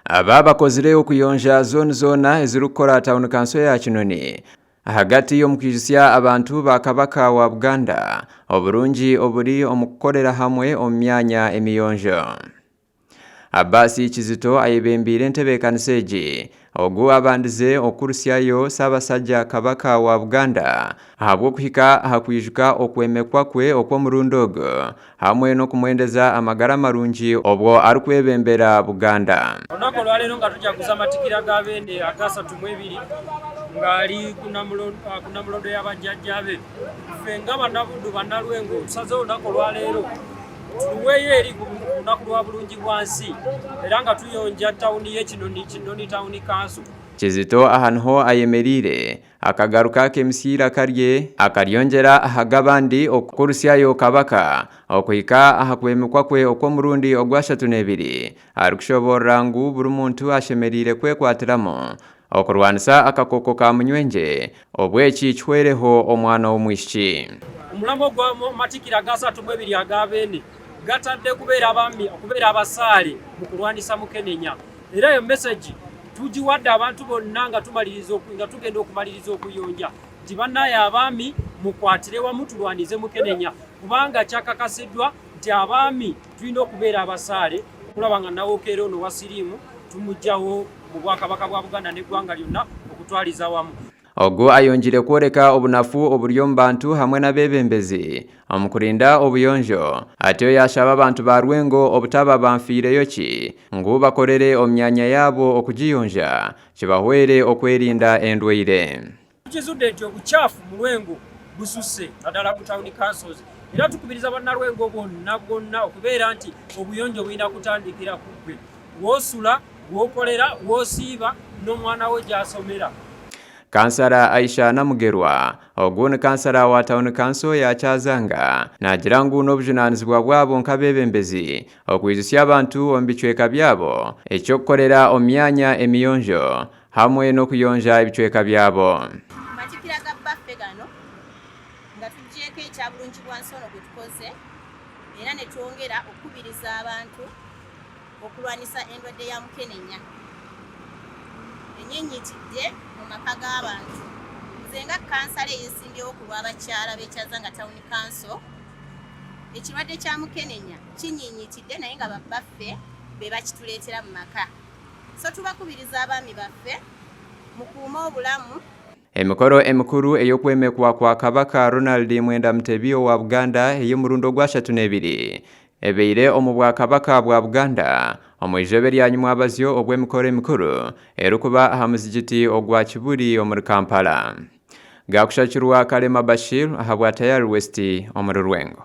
Aba bakozire okuyonja zooni zoona ezirikukora tauni kanso ya Kinoni ahagati omu kwijutsya abantu ba Kabaka wa Buganda oburungi oburi omu kukorera hamwe omu myanya emiyonjo. Abbas Kizito ayebembeire entebeekanisa egi, ogu abandize okurutsyayo Ssaabasajja Kabaka wa Buganda ahabw'okuhika aha kwijuka okwemekwa kwe okw'omurundi ogu hamwe n'okumwendeza amagara marungi obwo arikwebembera Buganda. Olunaku olwaleero nga tujaguza amatikira ga Beene ag'asatu mu ebiri ng'ali ku Namulondo ya bajjajja be. Ffe nga Bannabuddu Bannalwengo tusazeewo olunaku olwaleero tuluweeyo eri ku lunaku lwa bulungi bwa nsi era nga tuyonja tawuni y'e Kinoni, Kinoni Town Council. Kizito aha niho ayemereire akagaruka akemutsya eiraka rye akaryongyera aha g'abandi okurutsyayo Kabaka okuhika aha kwemekwa kwe okw'omurundi ogwashatunebiri arikushoboorora ngu buri muntu ashemereire kwekwatiramu Okurwanisa akakooko ka munywengye, obu eki kihwereho omwana w'omwishiki. Omulamwa ogw'amatikira ag'asatu mu ebiri aga Beene gatadde kubeera abami okubeera abasaale mu kulwanisa mukenenya era eyo mesegi tugiwadde abantu bonna nga tumaliriza nga tugenda okumaliriza okuyonja nti bannaye abaami mukwatire wamu tulwanize mukenenya kubanga kyakakasiddwa nti abaami tulina okubeera abasaale okulaba nga nawokeera ono owa siriimu tumugyawo mu Bwakabaka bwa Buganda n'eggwanga lyonna okutwaliza awamu. Ogu ayongyire kworeka obunafu oburi omu bantu hamwe n'abeebembezi omu kurinda obuyonjo atyo yaashaba abantu ba Rwengo obutaba banfiireyo ki ngu bakorere omu myanya yaabo okugiyonja kibahwere okwerinda endwaire. Tukizudde nti obukyafu mu Lwengo bususse naddala ku town councils era tukubiriza bannalwengo bonna bonna okubeera nti obuyonjo bulina kutandikira ku ggwe w'osula, w'okolera, w'osiiba n'omwana wo gy'asomera. Kansara Aisha Namugerwa, ogu ni kansara wa tauni kanso ya Kyazanga naagira ngu n'obujunaanizibwa bwabo nk'abeebembezi okwijutsya abantu omu bicweka byabo eky'okukorera omu myanya emiyonjo hamwe n'okuyonja ebicweka byabo. Amatikkira ga Bbaffe gano nga tuggyeeko ekya Bulungibwansi ono gwe tukoze era ne twongera okukubiriza abantu okulwanisa endwadde ya mukenenya enyinyitidde mu maka g'abantu. Nze nga kkansala eyeesimbyewo ku lw'abakyala b'e Kyazanga Town Council, ekirwadde kya mukenenya kinyinyitidde naye nga babbaffe be bakituleetera mu maka. So tubakubiriza abaami baffe mukuume obulamu. Emikoro emikuru ey'okwemekwa kwa Kabaka Ronald Mwenda Mutebi owa Buganda ey'omurundi ogwashatunebiri ebaire omu Bwakabaka bwa Buganda omu izooba erya nyimwabazyo obw'emikoro emikuru erikuba aha muzigiti ogwa Kibuli omuri Kampala. Gaakushakirwa Kalema Bashir ahabwa Tayari West omuri Rwengo.